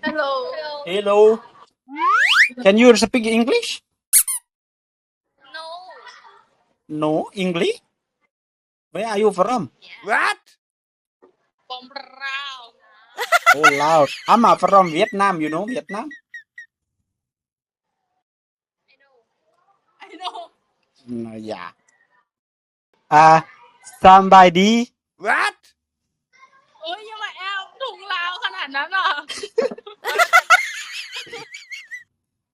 Hello. Hello. Can you speak English? No. No English? Where are you from? What? From Lao. Oh, Lao. I'm uh, from Vietnam, you know Vietnam? I know. I know. Mm, yeah. ອ່າ ສະບາຍດີ. What? ໂອ້ຍ ຢ່າມາແອບທຸງລາວຂະໜາດນັ້ນນະ.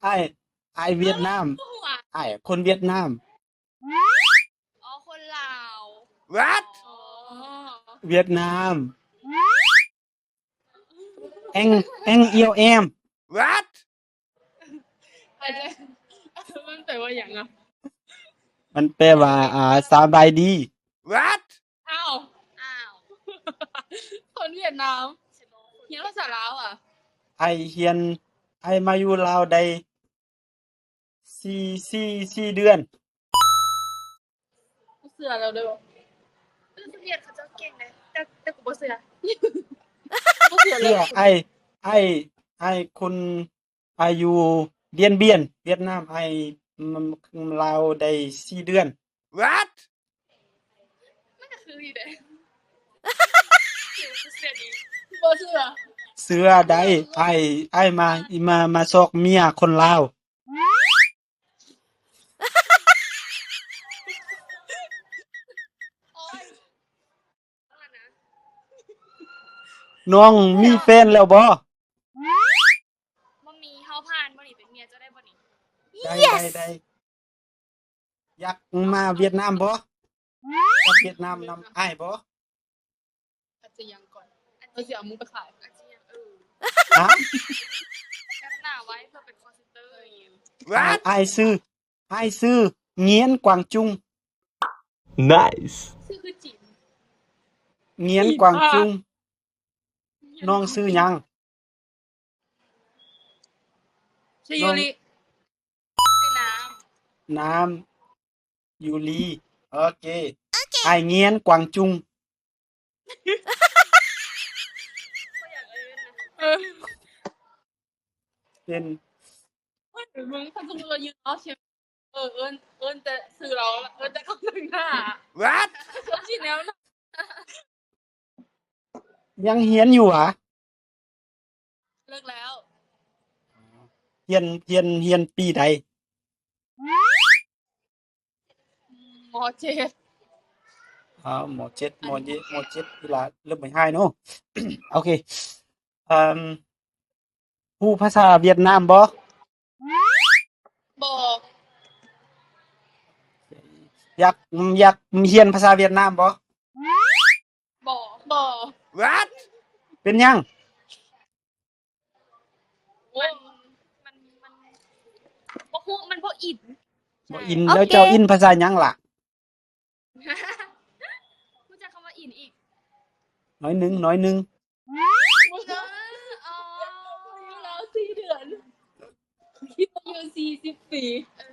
ອ້າຍ ອ້າຍຫວຽດນາມ. ອ້າຍຄົນຫວຽດນາມ. ອໍ ຄົນລາວ. What? ອໍ ຫວຽດນາມ. ແອງ ແອງ ອຽວ ແອມ. What? ມັນແປວ່າຫຍັງອະ? ມັນແປວ່າ ອ່າ ສະບາຍດີ. What? ອ້າວ ອ້າວ ຄົນຫວຽດນາມ ຮຽນພາສາລາວອະ? ອ້າຍຮຽນ ອ້າຍມາຢູ່ລາວໄດ້ ສີ່ ສີ່ ສີ່ເດືອນ. ບໍ່ເຊື່ອແລ້ວເດີ. ຄືສະຫວຽດເຂົາເຈົ້າເກັ່ງເດ້ ແຕ່ ແຕ່ກູບໍ່ເຊື່ອ. ບໍ່ເຊື່ອເລີຍ. ເຊື່ອ ອ້າຍ ອ້າຍ ອ້າຍຄົນ ອ້າຍຢູ່ດຽນບຽນ ຫວຽດນາມ. ອ້າຍ ມາລາວໄດ້ສີ່ເດືອນ. What? ມັນກໍຄືຢູ່ເດ້. ບໍ່ເຊື່ອ. ເຊື່ອໄດ້. ອ້າຍ ອ້າຍມາ ມາ ມາຊອກເມຍຄົນລາວ. ນ້ອງມີແຟນແລ້ວບໍ່? ບໍ່ມີ. ເຮົາຜ່ານບໍ່ນີ້? ເປັນເມຍເຈົ້າໄດ້ບໍ່ນີ້? ໄດ້ ໄດ້ ໄດ້. ຢາກມາຫວຽດນາມບໍ່? ກັບຫວຽດນາມນຳອ້າຍບໍ່? ອາດຈະຍັງກ່ອນ ເຮົາຊິເອົາມຶງໄປຂາຍ. ອາດຈະຍັງ ເອີ ຮະ? ແຄປໜ້າໄວ້ເພື່ອເປັນຄໍເຊັນເຕີ. ອ້າຍ ອ້າຍຊື່ ອ້າຍຊື່ ງຽນ ກວາງຈຸງ. Nice. ຊື່ຄືຈີນ. ງຽນ ກວາງຈຸງ. ນ້ອງຊື່ຫຍັງ? ຊື່ຢູລິ. ຊື່ນ້ຳ. ນ້ຳ ຢູລີ. ໂອເຄ. ອ້າຍງຽນ ກວາງຈຸງ. ບໍ່ຢາກເອີ້ນນະ. ເອີ ເປັນ ເອີ ມຶງ ຄັນສົມມຸດວ່າຢືນເອົາຊື່ ເອີ ເອີ້ນ ເອີ້ນແຕ່ຊື່ລາວ ເອີ້ນແຕ່ຄຳໜຶ່ງໜ້າ. What? ຊິແນວນັ້ນ. ຍັງຮຽນຢູ່ຫວາ? ເລີກແລ້ວ. ຮຽນ ຮຽນ ຮຽນປີໃດ? ມໍເຈັດ. ອໍ ມໍເຈັດ ມໍເຈັດ ມໍເຈັດ ເວລາເລີ່ມໄປຮ້າຍເນາະ. ໂອເຄ ເອີ່ມ ຮູ້ພາສາຫວຽດນາມບໍ່? ບໍ່. ຢາກ ຢາກຮຽນພາສາຫວຽດນາມບໍ່? ບໍ່ ບໍ່. What? ເປັນຫຍັງ? ມັນ ມັນ ມັນ ບໍ່ຮູ້ ມັນບໍ່ອິນ. ບໍ່ອິນ. ໂອເຄ. ແລ້ວເຈົ້າອິນພາສາຫຍັງລະ? ຮູ້ຈັກຄຳວ່າອິນອີກ? ໜ້ອຍໜຶ່ງ ໜ້ອຍໜຶ່ງ. ບໍ່ ເອີ ອໍ ຢູ່ລາວສີ່ເດືອນ ຄິດວ່າຢູ່ສີ່ສິບປີ. ເອີ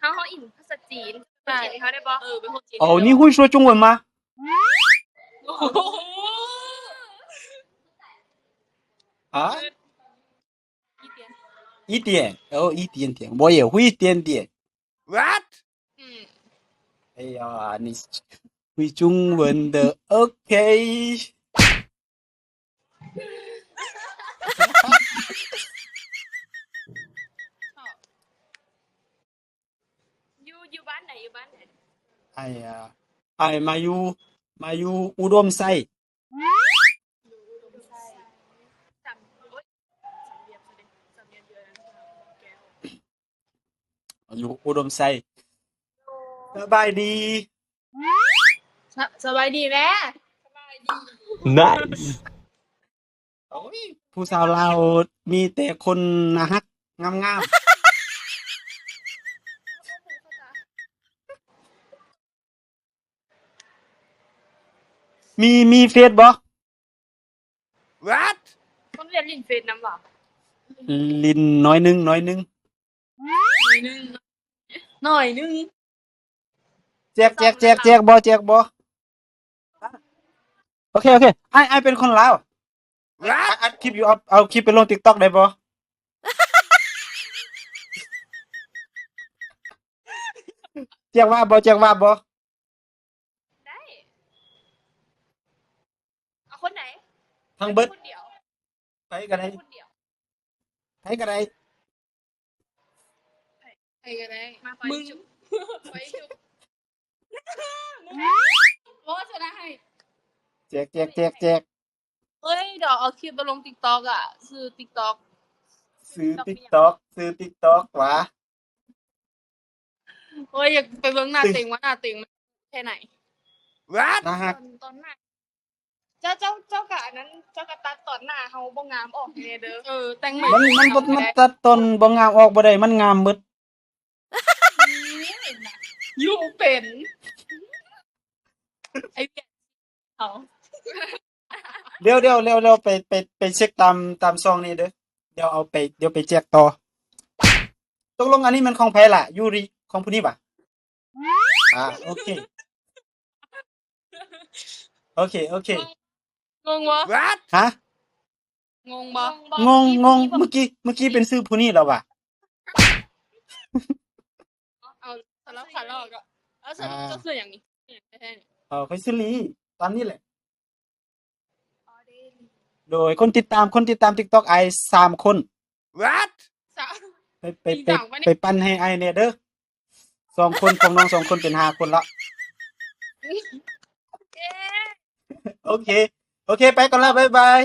ເຮົາ ເຮົາອິນພາສາຈີນ ພາສາຈີນເຮົາໄດ້ບໍ່? ເອີ ເປັນຄົນຈີນ. ອໍ 你会说中文吗? ໂອ້ໂຫ ຮະ? 一点. 哦，一点点，我也会一点点。What? 嗯。哎呀，你会中文的，OK。好。 ຢູ່ ຢູ່ບ້ານໃດ? ຢູ່ບ້ານໃດ? ອ້າຍ ອ່າ ອ້າຍມາຢູ່ ມາຢູ່ອຸດົມໄຊ. ຢູ່ອຸດົມໄຊ. ສາມ ໂອ້ຍ ສາມຫຼ່ຽມຊະເດ ສາມຫຼ່ຽມຢູ່ອັນນັ້ນແກ້ວ. ຢູ່ອຸດົມໄຊ. ສະບາຍດີ. ສະ ສະບາຍດີແມ້. ສະບາຍດີ. Nice. ໂອ້ຍ ຜູ້ສາວລາວມີແຕ່ຄົນໜ້າຮັກງາມໆ. ມີ ມີເຟສບໍ່? What? ຄົນຫວຽດຫຼິ້ນເຟສນຳຫວາ? ຫຼິ້ນໜ້ອຍໜຶ່ງ ໜ້ອຍໜຶ່ງ. ໜ້ອຍໜຶ່ງ ໜ້ອຍໜຶ່ງ. ແຈກ ແຈກ ແຈກ ແຈກບໍ່? ແຈກບໍ່? ໂອເຄ ໂອເຄ ອ້າຍ ອ້າຍເປັນຄົນລາວ. ອັດ ອັດຄລິບຢູ່ ເອົາ ເອົາຄລິບໄປລົງ TikTok ໄດ້ບໍ່? ແຈກວາບບໍ່? ແຈກວາບບໍ່? ໄດ້ ເອົາຄົນໃດ? ທັງເບິດ ຄົນດຽວ ໃຜກໍໄດ້ ຄົນດຽວ ໃຜກໍໄດ້ ໃຜກໍໄດ້ ມາ ຂໍ ມຶງ ຈຸບ ຂໍ ຈຸບ ໂອ້ ຊະນະໃຫ້ ແຈກ ແຈກ ແຈກ ແຈກ ເອີຍ ດຽວເອົາຄລິບໄປລົງ TikTok ອະ ຊື່ TikTok ຊື່ TikTok ຊື່ TikTok ຫວາ? ໂອ້ຍ ຢາກໄປເບິ່ງໜ້າເຕັງວ່າໜ້າເຕັງມັນແຄ່ໃດ. ໜ້າຮັກ ຕອນ ຕອນໜ້າ ເຈົ້າ ເຈົ້າ ເຈົ້າກະອັນນັ້ນ ເຈົ້າກະຕັດຕອນໜ້າເຮົາບໍ່ງາມອອກແດ່ເດີ. ເອີ ແຕ່ງໃໝ່ ມັນ ມັນບໍ່ ມັນຕັດຕອນບໍ່ງາມອອກບໍ່ໄດ້ ມັນງາມເບິດ. ຢູ່ເປັນ ໄອ້ວຽດເຮົາ ດຽວ ດຽວ ດຽວ ດຽວ ໄປ ໄປ ໄປເຊັກຕາມ ຕາມຊ່ອງນີ້ເດີ ດຽວເອົາໄປ ດຽວໄປແຈກຕໍ່. ຕົກລົງອັນນີ້ແມ່ນຂອງໃຜລະ? ຢູຣິ ຂອງຜູ້ນີ້ຫວາ? ອ່າ ໂອເຄ ໂອເຄ ໂອເຄ ງົງບໍ່? ຮະ? ງົງບໍ່? ງົງ ງົງ ເມື່ອກີ້ ເມື່ອກີ້ເປັນຊື່ຜູ້ນີ້ແລ້ວຫວາ? ເອົາ ສາລະຂາຫຼອກ ເອົາ ເຈົ້າຊື່ຫຍັງນີ້? ເອີ ຂ້ອຍຊື່ລີ ຕາມນີ້ແຫຼະ. ໂດຍຄົນຕິດຕາມ ຄົນຕິດຕາມ TikTok ອ້າຍສາມຄົນ. ໄປ ໄປ ໄປ ໄປປັ່ນໃຫ້ອ້າຍແດ່ເດີ ສອງຄົນ ຂອງນ້ອງສອງຄົນເປັນຫ້າຄົນລະ. ໂອເຄ ໂອເຄ ໄປກ່ອນລະ ບາຍບາຍ.